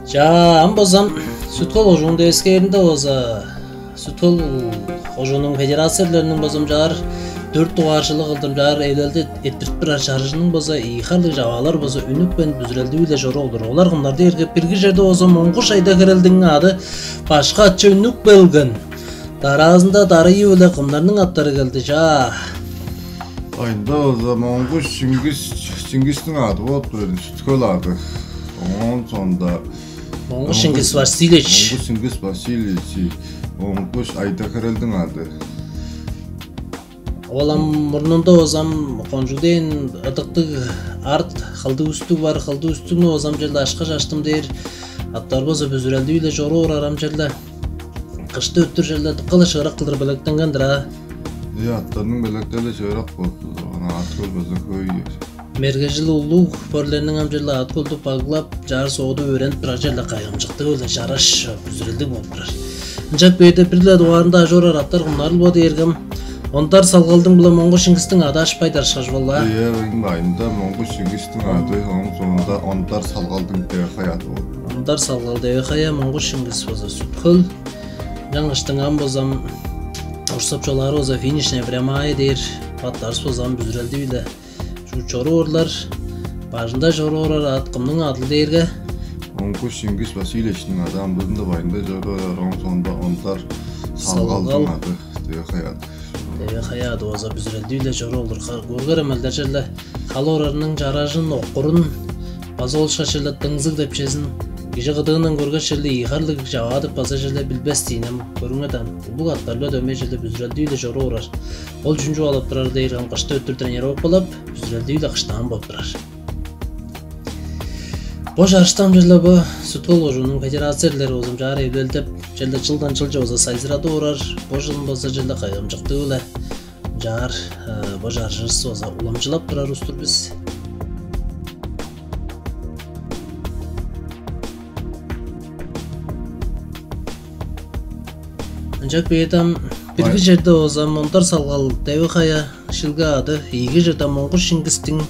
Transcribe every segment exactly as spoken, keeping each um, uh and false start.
Чаа, ам базам Сүт-Хөл кожуунда эскээринде база Сүт-Хөл кожуунуң федерацияларының базам чаар дөрт дугаарчылыг кылдыр чаар эвлелди эттирип турар чарыжының база ийи харлыг чаваалар база үнүпкен бүзүрелдип-ле чоруп олур. Олар кымнар дээрге бирги черде база Моңгуш Айда-Херелдиң ады башка ачы үнүп келген. Дараазында дарыйы-биле кымнарның аттары келди чаа. Айында база Моңгуш Чингис, Чингистиң ады болуп турар, Сүт-Хөл ады. Оон соонда Моңгуш Чингис Васильевич. Моңгуш Чингис Васильевич, Моңгуш Айда-Херелдиң ады. Ол ам мурнунда базам кончугден ыдыктыг арт, кылдыг үстүг бар, кылдыг үстүгнү базам черле ашка чаштым дээр аттар база бүзүрелдип-ле чоруп орар ам черле. Кышты өттүр черле дыка-ла шыырак кылдыр белектенген-дир аа. Э, аттарның белектели шыырак болуп турар, ана аът-хөл база хөй. Мергежил улуг бөрлерниң ам черле аът-хөлдү баглап, чаар сооду өөренип турар черле кайгамчыктыг-биле чараш бүзүрелдиг болуп турар. Ынчап кээрде бир-ле дугаарында ажы орар аттар кымнарыл бо дээргем, Ондар Салгалдың-биле Моңгуш Чингистиң ады ашпай дарышкаш болла. Ийе, айында Моңгуш Чингистиң ады, ооң соонда Ондар Салгалдың Девехай ады болду. Ондар Салгал Девехая, Моңгуш Чингис база Сүт-Хөл. Чаңгыштың ам базам урсап чолаары база финишная прямая дээр аттарыс базам бүзүрелдип-ле чуут чоруурлар. Бажында чоруур аът кымның адыл дээрге? Моңгуш Чингис Васильевичтиң ады, амдыызында бажында чоруур, ооң соонда Ондар Салгалдың ады, Девехай ады. Девехай ады база бүзүрелдип-ле чоруп олур. Көргер эмелдер черле халы орарының чаражын, оккурун база ол шачылы дыңзыг деп чезин кижи кыдыындан көргеш черле ийи харлыг чаваа деп база черле билбес дийин ам. Көрүңер даан, улуг аттар-биле дөмей черле бүзүрелдип-ле чоруп орар. Ол чүнү чугаалап турар дээр, ам кышты өттүр тренировкалап, бүзүрелдип-ле кыштаан болуп турар. Бо чарыштан черле бо Сүт-Хөл кожуунуң федерациялары базам чаар эвлелдеп, черле чылдан чылче база сайзырадып орар. Бо чылын база черле кайгамчыктыг-биле чаар бо чарыжывыс база уламчылап турар устур бис. Ынчап кээрден бирги черде база Мондар Салгал Девехая, шилге ады, ийиги черде Моңгуш Шингистиң,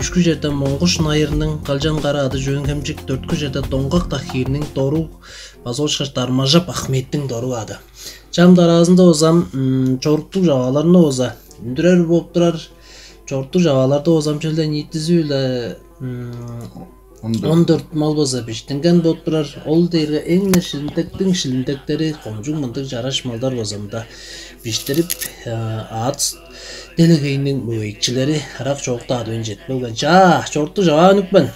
үшкү черде Моңгуш Найырның, калчан кара ады Чөөн-Хемчик, дөрткү черде Доңгак Тахирниң Доруг, база ошкаш Дармажап Ахметтиң Доруг ады. Чам дараазында базам чоруктуг чавааларны база үндүрер болуп турар. Чоруктуг чавааларда базам чөлде ниитизи-биле он дөрт мал база биштинген болуп турар. Ол дээрге эң-не шилиндектиң шилиндектери, кончуг мындыг чараш малдар база мында биштирип, аът делегейниң мөгейикчилери ырак чоокта адывайн чедип келген. Чаа, чоруктуг чаваа үнүпкен.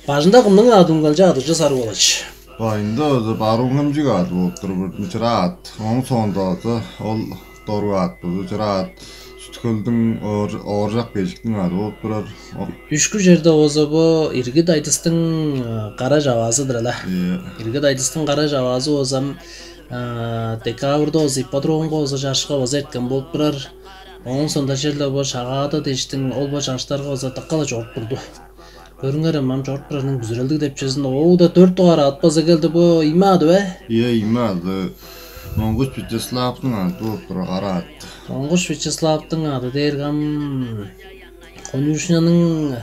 Бажында кымның аады үнгелче адыгжы сарыг болач. Байында база Баруун Хемчик аады болуп тур, бир чыраа аът. Ооң соонда база ол Доруг аът база чыраа аът. Сүт-Хөлдүң Ооржак Кежиктиң аады болуп турар. Үшкү черде база бо Иргит Айдыстың кара чаваазы-дыр але. Ийе. Иргит Айдыстың кара чаваазы базам декабрьда база ипподромга база чарышка база эрткен болуп турар. Ооң соонда черле бо Шагаада дештиң ол бо чарыштарга база дыка-ла чоруп турду. Көрүңерем, ам чоруп турарның бүзүрелдиг депчезин оуда дөрт дугаар аът база келди. Бо ийме аады бе? Ийе, ийме аады. Моңгуш Вячеславтың аады болуп турар, кара аът. Моңгуш Вячеславтың аады дээрге ам конюшняның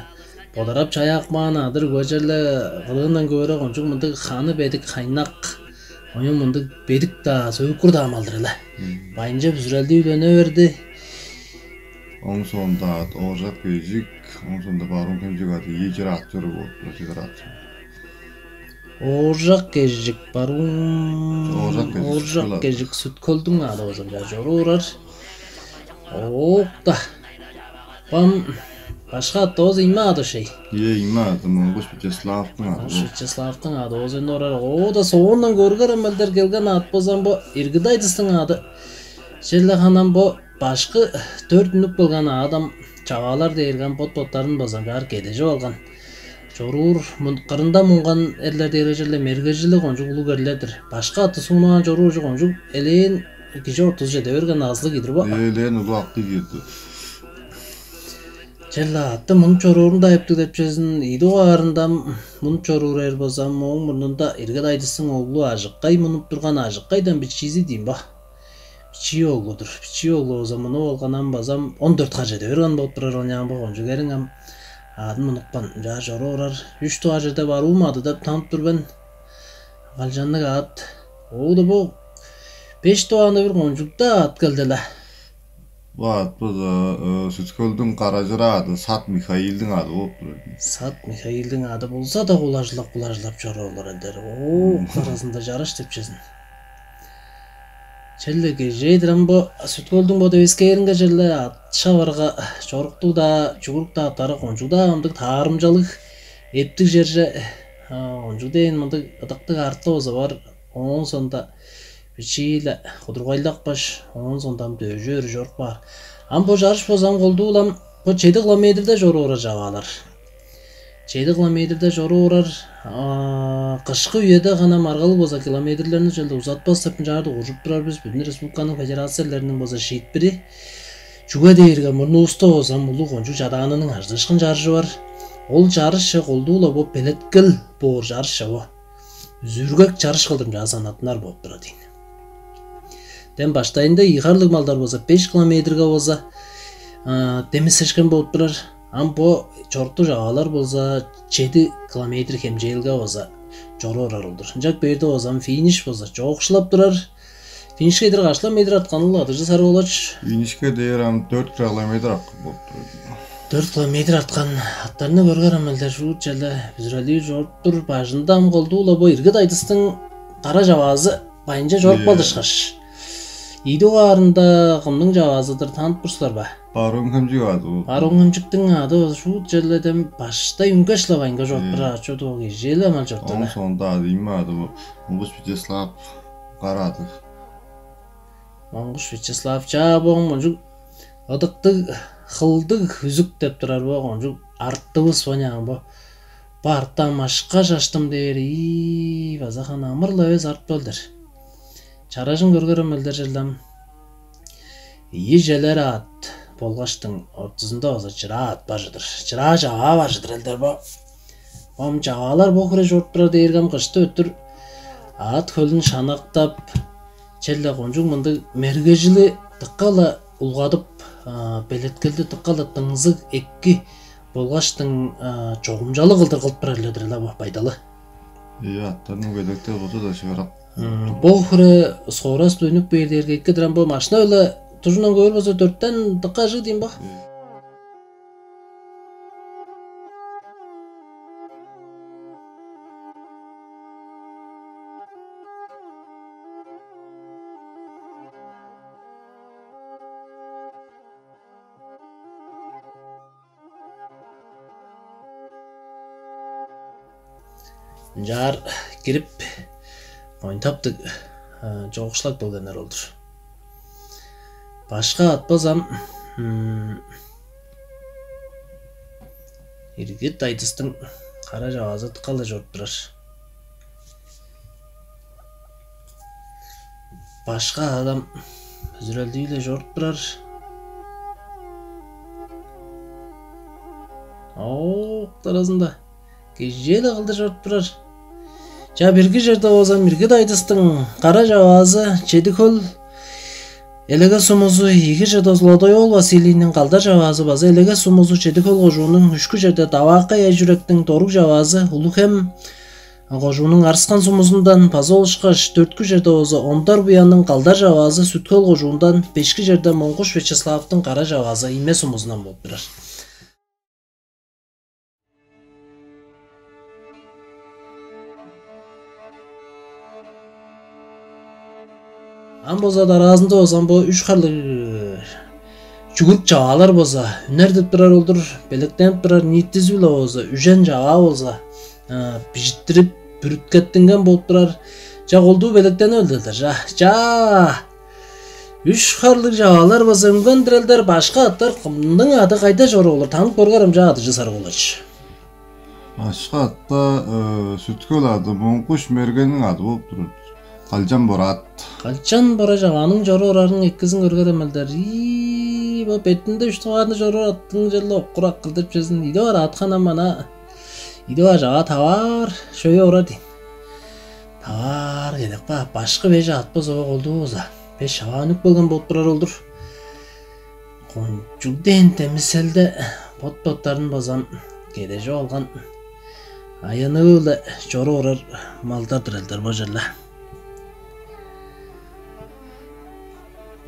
бодарап чаяакмаан адыр көчерле кылыындан көөрү кончуг мындыг ханы бедик, хайнак, оюн мындыг бедик-даа, сөөлкүр-даа малдыр эле. Байынче бүзүрелдиг үлене берди. Ооң соонда аът Ооржак Кежик, ооң соонда Баруун Хемчик аът ийи чер аът чору болуп турар, чедер аът. Ооржак Кежик, Баруун Ооржак Кежик, Сүт-Хөл аът. Сүт-Хөлдүң аады болза чоруур. Оокта. Бам башка аът оозу ийме аады ошей. Ийе, ийме аады, Моңгуш Вячеславтың аады. Моңгуш Вячеславтың аады оозу эни орар. Оода соондан көргер эмелдер келген аът болзам бо Иргит Айдыстың аады. Черле ханам бо башкы дөрт үнүп кылган аадам чаваалар дээрген бот-боттарын база ынчаар кедежип алган. Чоруур кырында мунган эрлер дээрге черле мергежилиг кончуг улуг эрлер-дир. Башкы аътты сугнугаан чоруужу кончуг элээн кижи ортузу чеде берген азылыг ийдир бо. Элээн улуг актыг ийди. Черле аътты мунуп чоруурун-даа эптиг депчезин ийи дугаарында мунуп чоруур эр болзам, ооң мурнунда Иргит Айдыстың оглу Ажыккай мунуп турган, Ажыккайдан бичиизи дийин бо. Бичии оглу-дур. Бичии оглу болза мунуп алган ам базам он дөрт хар чеде берген болуп турар, ол няан бо кончуг эриң ам аадын мунупкан. Ынчаар чоруп орар. Үш дугаар черде Баруум аады деп танып тур мен. Калчанныг аът. Оуда бо беш дугаарында бир кончуг-даа аът келди-ла. Бо аът база Сүт-Хөлдүң каражыраады, Сат Михаилдиң аады болуп турар. Сат Михаилдиң аады болза-даа, кулажылап-кулажылап чоруп олур элдер. Оо, аразында чарыш деп чезин. Черле кежээдир ам бо Сүт-Хөлдүң бо девискээринге черле ат шаварга чоруктуг-даа, чугурук-даа аъттары кончуг-даа ындыг таарымчалыг, эптиг черже, кончуг дээн мындыг ыдыктыг арты база бар. Оон соонда бичии-ле кудургайлапкаш, оон соонда ам дөжү өрү чоруп каар. Ам бо чарыш болза ам колдуу-ла ам бо чеди километрде чоруп орар чаваалар. Чеди километрде чоруп орар. Кышкы үеде гана маргалыг болза километрлерни чөлде узатпас деп ынчаар дугуржуп турар бис. Бүдүн республиканың федерацияларының болза шиитпири. Чүге дээрге мурнувуста болза ам улуг кончуг чадаанының ажыдыышкын чарыжы бар. Ол чарыш-че колдуу-ла бо белеткел боор чарыш-че бо. Үзүргек чарыш кылдыр ынчаар санаттынар болуп турар дийин. Дем баштайында ийи харлыг малдар болза беш километрге болза демисешкен болуп турар. Ам бо чоруктуг чаваалар болза чеди километр хемчээлге болза чоруп орар ол-дур. Ынчап бээрде болза ам финиш болза чоокшулап турар. Финишке чедир каш километр арткан ол, Адыржы Сарыгулович? Финишке дээр ам дөрт километр арткан болуп турар. Дөрт километр арткан аъттарны көргер ам элдер, шуут черле бүзүрелдиир чоруп тур. Бажында ам колдуу-ла бо Иргит Айдыстың кара чаваазы байынче чоруп калды ышкаш. Ийи дугаарында кымның чаваазы-дыр, танып тур силер бе? Барыын-Хемчик аъды бо. Барыын-Хемчиктиң аъды бо, шуут черле дем баштай үнгеш-ле байынга чоруп турар, чорду ол кежээ-ле амал чорду. Ооң соонда аъды ийме аъды бо. Монгуш Вячеслав кара аъды. Монгуш Вячеслав чаа бо, кончуг ыдыктыг, хылдыг, хүзүк деп турар бо, кончуг артывыс бо, няаң бо. Бо артта машка чаштым дээр, ии, база ханы амыр-ла эвес арт бо элдер. Чаражын көргер ам элдер черле ам. Ийи челер аът болгаштың ортузунда база чыраа аът бар чыдыр. Чыраа чаваа бар чыдыр элдер бо. Ам чаваалар бо хире чоруп турар дээрге ам кышты өттүр аът хөлүн шанактап, черле кончуг мындыг мергежили дыка-ла улгадып, белеткелди дыка-ла дыңзыг, эки болгаштың чогумчалыг кылдыр кылып турар элдер-ле бо байдалы. Ийе, аъттарның белектери болза-даа шыырак. Бо хире скорость үнүп бээр дээрге эки-дир ам бо. Машина-биле дужундан көөр болза, дөрттен дыка ажыг дийин бо. Ынчаар кирип, оюн таптыг чоокшулап келгеннер ол-дур. Башка аът болза ам Иргит Айдыстың кара чаваазы дыка-ла чоруп турар. Башка аът ам бүзүрелдии-ле чоруп турар. Оок таразында кежээ-ле кылдыр чоруп турар. Чаа, бирги черде болза ам Иргит Айдыстың кара чаваазы Чеди-Хөл, Элегес сумузу, ийиги черде Золотой-оол Василийниң калдар чаваазы база Элегес сумузу, Чеди-Хөл кожууннуң, үшкү черде Даваакай Ай-Чүректиң доруг чаваазы Улуг-Хем кожууннуң Арыскан сумузундан, база ол ышкаш дөрткү черде болза Ондар Буянның калдар чаваазы Сүт-Хөл кожуундан, бешки черде Монгуш Вячеславтың кара чаваазы Ийме сумузундан болуп турар. Ам болза дараазында болза ам бо үш харлыг чүгүрүк чаваалар болза үнер деп турар ол-дур, белеткенип турар, ниитизи-биле болза үжен чаваа болза бижиттирип, бүрүткеттинген болуп турар. Чаа, колдуу белеткени ол-дур, чаа. Чаа! Үш харлыг чаваалар база үнген-дир элдер, башка аъттар кымның аъды кайда чоруп олур? Танып көргер ам, чаа, Адыржы Сарыгулович. Башка аътта Сүт-Хөл аъды Монгуш Мергенниң аъды болуп турар. Калчан бораат. Калчан бора чавааның чоруп орарының экизин көргер ам элдер. Ии, бо бетинде үш дугаарында чоруп орар аъттың черле оккурак кылдыр чезин. Ийи дугаар аът ханам ана. Ийи дугаар чаваа таваар, шөйү орар дийин. Таваар кедек ба, башкы беш аът болза бо колдуу болза беш чаваа үнүп келген болуп турар ол-дур. Кончуг дээн демиселде бот-боттарын база кедежип алган. Аянныг-ла чоруп орар малдар-дыр элдер бо черле.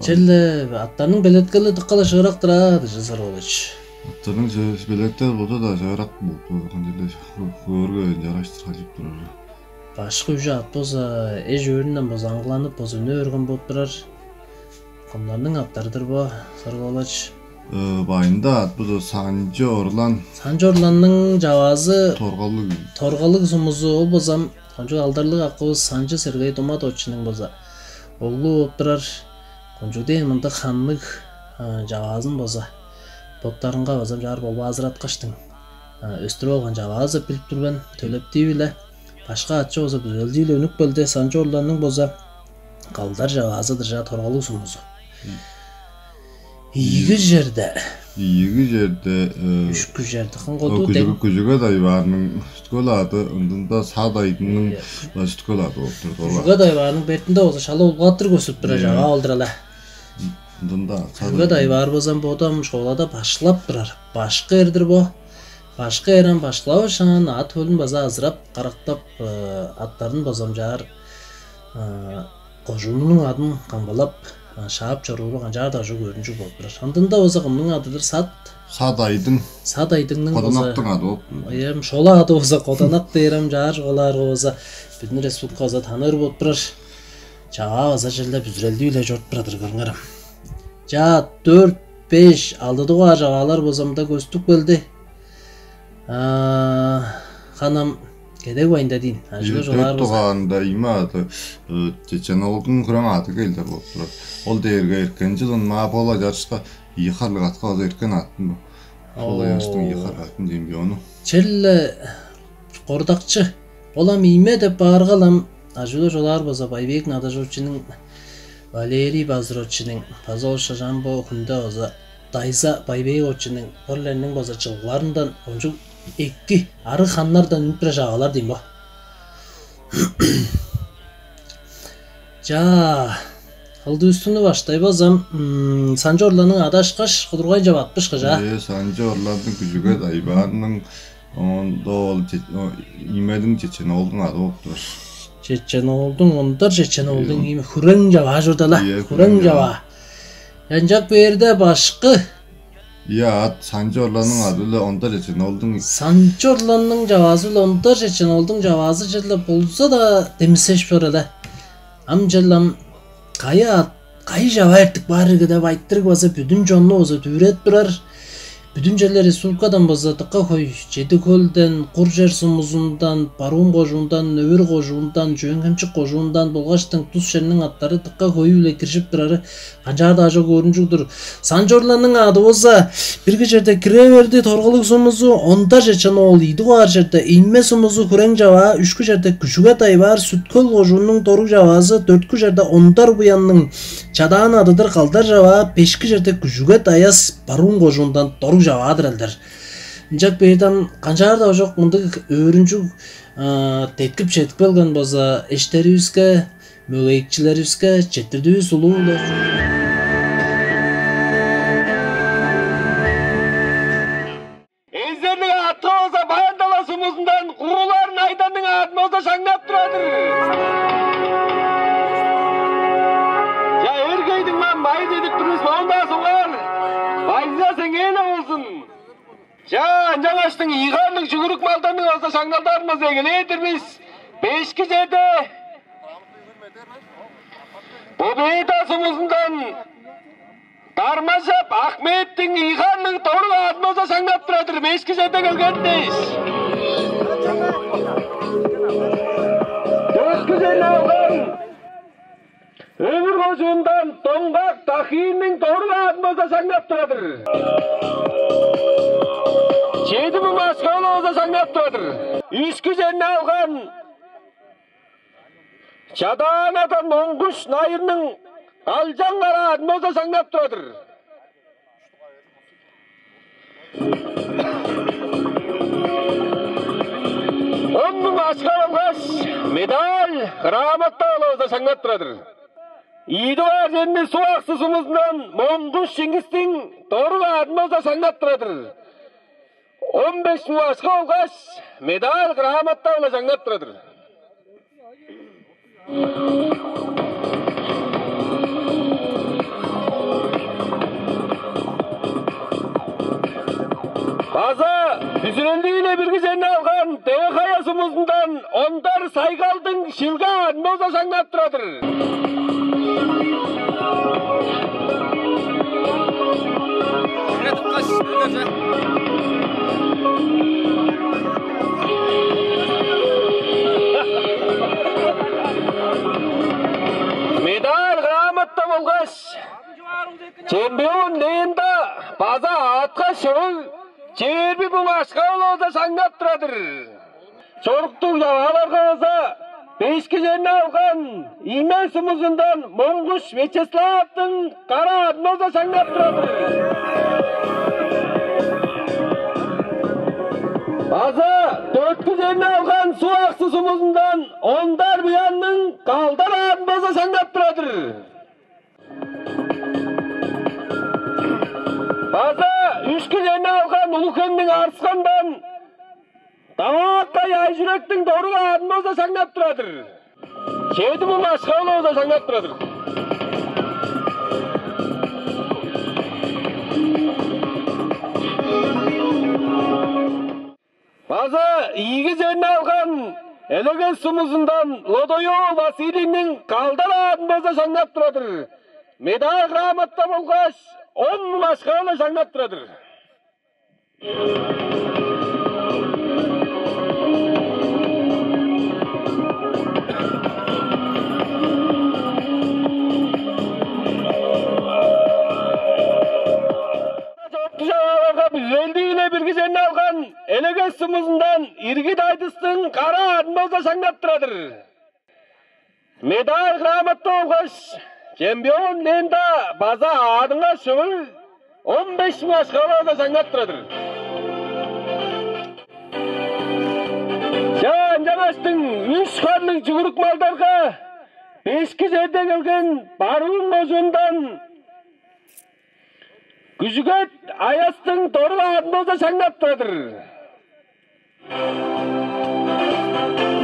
Черле аттарның белеткели дыка-ла шыырак-тыр аа, дижи Сарыолович. Аттарның белеткели боду-даа шыырак болуп турар, ынчалдыр хөөрге чараш-тыр халчып турар. Башкы үжү ат болза эш-өөрүнден база аңгыланып, база үне берген болуп турар. Кымнарның аттары-дыр бо, Сарыолович? Э, байында ат буза Санчы Орлан. Санчы Орланның чаваазы Торгалыг. Торгалыг сумузу, ол база кончуг алдарлыг акывыс Санчы Сергей Думат отчинниң база оглу болуп турар. Кончуг дээн мындыг ханныг, а, чаваазын база боттарынга база чаар болбаазыраткаштың, а, өстүрүп алган чаваазы билип тур мен, төлептии-биле. Башка атчы база бүзүрелдии-биле үнүп келди, Санчы Орланның база калдар чаваазы-дыр чаа, Торгалыг сумузу. Ийиги черде. Ийиги черде, э, Үшкү черде. Хыңгоду күжүгү дең. Күжүгү дайбаарның сүткөл ады, ындында Саат Айдынның Ийе. Сүткөл ады болуп тур. Күжүгү дайбаарның бертинде болза шала улгаттыр көстүп турар Ийе. Чаваа алдырала. Ындында Саат Күжүгү дайбаар болзам бодам школада башлап турар. Башкы эрдир бо. Башкы эрем башкылавышаан, ат хөлүн база азырап, карактап, э, аттарын базамчаар, э, кожууннуң адын камгалап, э, шаап чорууру канчаар-даа ужуг өөрүнчүг болуп турар. Ындында болза кымның адыдыр? Сат. Сат Айдың. Сат Айдыңның болза Коданактың ады болуп. Эм шола ады болза Коданак дээрем чаар чугаалаарга болза бүдүн республика база таныыр болуп турар. Чаа база челде бүзүрелдии-биле чоруп турадыр көрүңерем. Чаа дөрт, беш, алды дугаар чаваалар болза мында көстүп келди. А, ханам кедек байында дейн. Ажыгы Ийе, чугаар дөрт болза. Дугаарында ийме ады, э, Чечен-оолдуң хүрең ады келдер болуп турар. Ол дээрге эрткен чылын маа пола чарышка ийи харлыг атка база эрткен атын. Ол Оо. Яштың ийи харлыг атын чемпиону. Черле кордакчы. Ол ам ийме деп баарга-ла ам ажыгы чугаар болза Байбек Надажовичиниң, Валерий Базыровичиниң база ол шажан бо хүнде база Дайза Байбековичиниң, ол эрниң база чылгыларындан кончуг эки арыг ханнардан үнүп турар чаваалар дейм бо. Чаа, ылдыыстыны баштай базам, м, Санчы Орланның адашкаш кудургайынче батпышкы чаа. Э, Санчы Орланның күжүгү дайбаарының ондо ол че- о, иймелиң Чечен-оолдуң ады болуп турар. Чечен-оолдуң, ондар Чечен-оолдуң Э, ийме хүрең чаваа чордала. Ийе, Хүрең хүрең чаваа. Чаваа. Ынчак бээрде башкы. Ийе, ат Санчы Орланның ады-биле ондар Чечен-оолдуң. Санчы Орланның чаваазы-биле ондар Чечен-оолдуң чаваазы черле болза-даа демисеш бээр эле. Ам черле ам кайы ат, кайы чаваа эртип баар ирги деп айтырыг база бүдүн чонну база дүвүредип турар. Бүдүн черле республикадан база дыка хөй, Чеди-Хөлден, Кур-Чер сумузундан, Барыын кожуундан, Өвүр кожуундан, Чөөн-Хемчик кожуундан болгаштың тус черниң аттары дыка хөйү-биле киржип турары канчаар-даа чок өөрүнчүг-дүр. Санчы Орланның ады болза бирги черде Кире-Берди, Торгалыг сумузу, ондар Чечен-оол, ийи дугаар черде Ийме сумузу, хүрең чаваа, үшкү черде Күжүгү дайбаар, Сүт-Хөл кожууннуң доруг чаваазы, дөрткү черде Ондар Буянның чадаан адыдыр, калдар чаваа, бешки черде Күжүгү даяс, Барыын кожуундан доруг чаваа-дыр элдер. Ынчап бээрден канчаар-даа ужок мындыг өөрүнчүг, а, деткип чедип келген болза, эштеривиске, мөгейикчилеривиске четтирдивис улуу-биле. Эзерлиг аткы болза Баян-Тала сумузундан Куулар Найданның адын болза шаңнап турар-дыр. Чаа, эр-хейниң мам майы чедип тур бис, моон-даа суңгаар. Байза сеңээ-ле болзун. Чаа, ынчангаштың ийи харлыг чүгүрүк малдарның болза шаңналдарын болза эгелээр-дир бис. Бешки черде Победа сумузундан Дармажап Ахметтиң ийи харлыг доруг адын болза шаңнап турар-дыр, бешки черде келген дээш. Дөрткү черни алган Өвүр кожуундан Доңгак Дахиинниң доруг адын болза шаңнап турар-дыр. Чеди муң акшаны болза шаңнап турар-дыр. Үшкү черни алган Чадаанадан Моңгуш Найырның Далчан-Кара адын болза шаңнап турар-дыр. Он муң акша болгаш медаль, грамота-ла болза шаңнап турар-дыр. Ийи дугаар черни Суг-Аксы сумузундан Моңгуш Чиңгистиң доруг адын болза шаңнап турар-дыр. он беш муң акша болгаш медаль, грамота-биле шаңнап турар-дыр. База бүзүрелдии-биле бирги черни алган Теве-Хая сумузундан Ондар Сайгалдың шилге аадын болза шаңнап турар-дыр. Медаль, грамота болгаш чемпион лента база аътка шывыг чээрби муң акша-биле болза шаңнап турар-дыр. Чоруктуг чавааларга болза бешки черни алган Ийме сумузундан Монгуш Вячеславтың кара аадын болза шаңнап турар-дыр. База дөрткү черни алган Суг-Аксы сумузундан Ондар Буянның калдар аадын болза шаңнап турар-дыр. База үшкү черни алган Улуг-Хемниң Арыскындан Даваакай Ай-Чүректиң доруг аадын болза шаңнап турар-дыр. Чеди муң акша-биле болза шаңнап турар-дыр. База ийиги черни алган Элегес сумузундан Лодой-оол Василийниң калдар аадын болза шаңнап турар-дыр. Медаль, грамота болгаш он муң акша-биле шаңнап турар-дыр. Чоруктуг чавааларга бүзүрелдии-биле бирги черни алган Элегес сумузундан Иргит Айдыстың кара аадын болза шаңнап турар-дыр. Медаль, грамота болгаш чемпион лента база аадынга шывыг он беш муң акша-биле болза шаңнап турар-дыр. Чаа, ынчангаштың үш харлыг чүгүрүк малдарга бешки черде келген Барыын кожуундан Күжүгет Аястың доруг аадын болза шаңнап турар-дыр.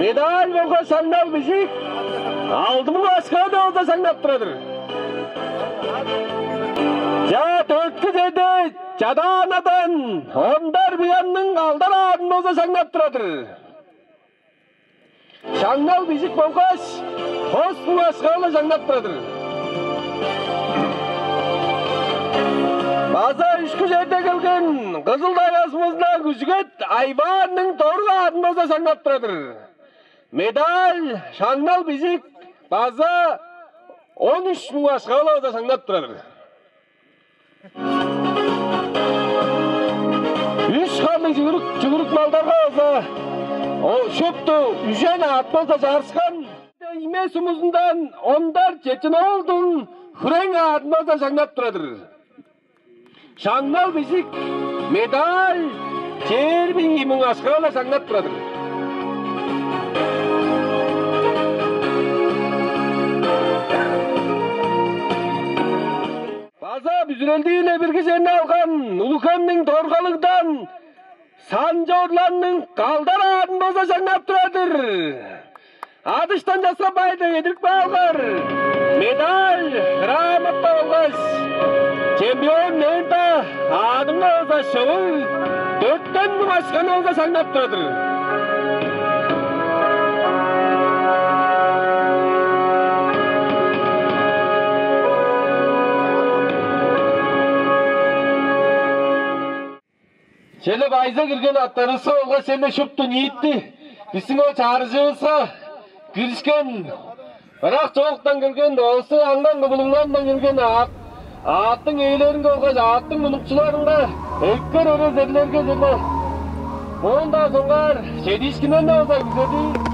Медаль болгаш шаңнал бижик алды муң акша-биле болза шаңнап турар-дыр. Чаа, дөрткү черде Чадаанадан Ондар Буянның калдар аадын болза шаңнап турар-дыр. Шаңнал бижик болгаш тос муң акша-биле шаңнап турар-дыр. База үшкү черде келген Кызыл-Тайга сумузундан Күжүгет Айванның доруг аадын болза шаңнап турар-дыр. Медаль, шаңнал бижик база он үш муң акша-биле болза шаңнап турар-дыр. Үш харлыг чүгүрүк, чүгүрүк малдарга болза, о, шупту үжен аът болза чарышкан. Ийме сумузундан Ондар Чечен-оолдуң хүрең аадын болза шаңнап турар-дыр. Шаңнал бижик, медаль, чээрби ийи муң акша-биле шаңнап турар-дыр. База бүзүрелдии-биле бирги черни алган Улуг-Хемниң Торгалыгдан Санчы Орланның калдар аадын болза шаңнап турар-дыр. Адыштан часкап, бай-даа эдирип каалыңар. Медаль, грамота болгаш чемпион лента аадынга болза шывыг дөртен муң акша-биле болза шаңнап турар-дыр. Черле байза кирген аъттарывыска болгаш черле шупту ниити бистиң ол чарыжывыска киришкен, ырак-чоктан келген, улустуң аңгы-аңгы булуңнарындан келген аът, аъттың ээлеринге болгаш аъттың мунукчуларынга эккер өрес эрлерге черле моон-даа соңгаар чедиишкиннерни болза күзедир.